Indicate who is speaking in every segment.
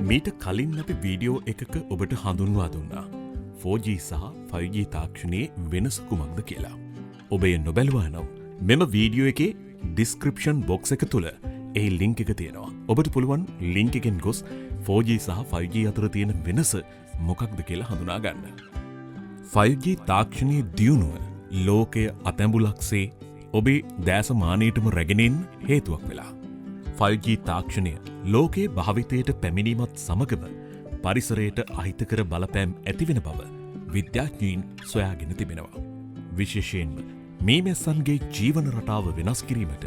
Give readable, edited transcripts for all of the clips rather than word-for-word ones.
Speaker 1: මීට කලින් අපි වීඩියෝ එකක ඔබට හඳුන්වා දුන්නා 4G සහ 5G තාක්ෂණයේ වෙනස කුමක්ද කියලා. ඔබ එය නොබැලුවා නම් මෙම වීඩියෝ එකේ ඩිස්ක්‍රිප්ෂන් බොක්ස් එක තුල ඒ ලින්ක් එක තියෙනවා. ඔබට පුළුවන් ලින්ක් එකෙන් ගොස් 4G සහ 5G අතර තියෙන වෙනස මොකක්ද කියලා හඳුනා ගන්න. 5G තාක්ෂණයේ දියුණුව ලෝකය අතැඹුලක්සේ ඔබේ දෑස මානයටම රැගෙන එන්න හේතුවක් වෙලා. 5G තාක්ෂණය ලෝකයේ භාවිතයට පැමිණීමත් සමගම පරිසරයට අහිතකර බලපෑම් ඇතිවෙන බව විද්‍යාඥයින් සොයාගෙන තිබෙනවා. විශේෂයෙන්ම මීමැස්සන්ගේ ජීවන රටාව වෙනස් කිරීමට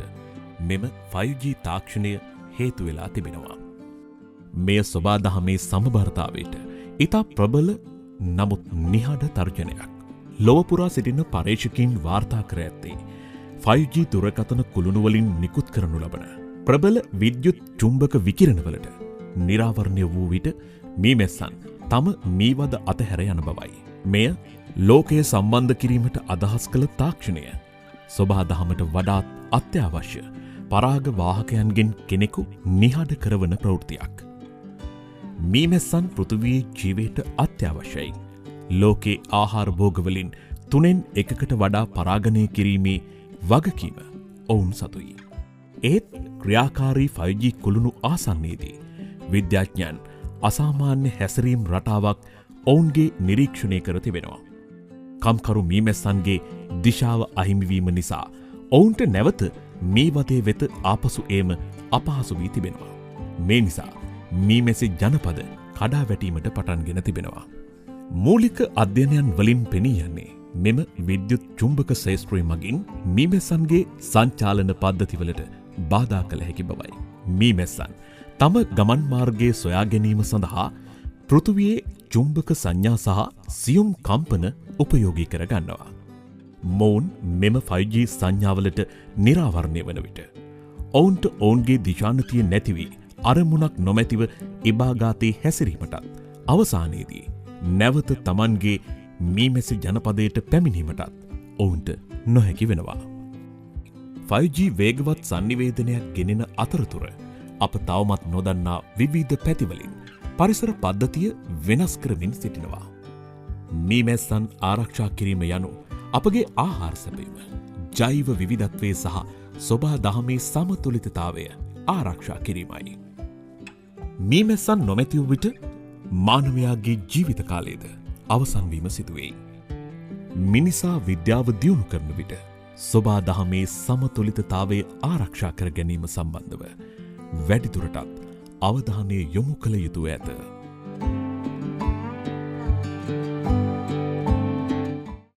Speaker 1: මෙම 5G තාක්ෂණය හේතු වෙලා තිබෙනවා. මෙය සොබාදහමේ සමබරතාවයට ඉතා ප්‍රබල නමුත් නිහඬ තර්ජනයක්. ලොව පුරා සිටින පර්යේෂකයින් වාර්තා කර ඇත්තේ 5G දුරකථන කුළුණු වලින් නිකුත් කරනු ලබන ප්‍රබල විද්‍යුත් චුම්බක විකිරණවලට නිරාවරණය වූ විට මීමැස්සන් තම මීවද අතහැර යන බවයි. මෙය ලෝකය සම්බන්ධ කිරීමට අදහස් කළ තාක්ෂණය සොබාදහමට වඩාත් අත්‍යවශ්‍ය පරාග වාහකයන්ගෙන් කෙනෙකු නිහඬ කරවන ප්‍රවෘත්තියක්. මීමැස්සන් පෘථිවියේ ජීවයට අත්‍යවශ්‍යයි. ලෝකේ ආහාර භෝගවලින් තුනෙන් එකකට වඩා පරාගණය කිරීමේ වගකීම ඔවුන් සතුයි. ඒත් ක්‍රියාකාරී 5G කුළුණු ආසන්නයේදී විද්‍යාඥයන් අසාමාන්‍ය හැසිරීම් රටාවක් ඔවුන්ගේ නිරීක්ෂණය කර තිබෙනවා. කම්කරු මීමැස්සන්ගේ දිශාව අහිමිවීම නිසා ඔවුන්ට නැවත මී වදය වෙත ආපසු ඒම අපහසු වී තිබෙනවා. මේ නිසා මීමැසි ජනපද කඩා වැටීමට පටන්ගෙන තිබෙනවා. මූලික අධ්‍යයනයන් වලින් පෙනී යන්නේ මෙම විද්‍යුත් චුම්බක ක්ෂේත්‍රය මගින් මීමැස්සන්ගේ සංචාලන පද්ධතිවලට බාධා කළ හැකි බවයි. මීමැස්සන් තම ගමන් මාර්ගය සොයා ගැනීම සඳහා පෘථුවියේ චුම්බක සංඥා සහ සියුම් කම්පන උපයෝගී කර ගන්නවා. මොවුන් මෙම 5G සංඥාවලට නිරාවරණය වන විට ඔවුන්ට ඔවුන්ගේ දිශානතිය නැති වී අරමුණක් නොමැතිව ඉබාගාතේ හැසිරීමටත්, අවසානයේදී නැවත තමන්ගේ මීමැසි ජනපදයට පැමිණීමටත් ඔවුන්ට නොහැකි වෙනවා. 5G වේගවත් සන්නිවේදනයක් ගෙනෙන අතරතුර අප තවමත් නොදන්නා විවිධ පැතිවලින් පරිසර පද්ධතිය වෙනස් කරමින් සිටිනවා. මීමැස්සන් ආරක්ෂා කිරීම යනු අපගේ ආහාර සැපයීම, ජෛව විවිධත්වය සහ සොබා දහමේ සමතුලිතතාවය ආරක්ෂා කිරීමයි. මීමැස්සන් නොමැති වූ විට මානවයාගේ ජීවිත කාලයද අවසන් වීම සිදුවෙයි. මිනිසා විද්‍යාව දියුණු කරන විට සොබා දහමේ සමතුලිතතාවය ආරක්ෂා කර ගැනීම සම්බන්ධව වැඩිදුරටත් අවධානය යොමු කළ යුතුව ඇත.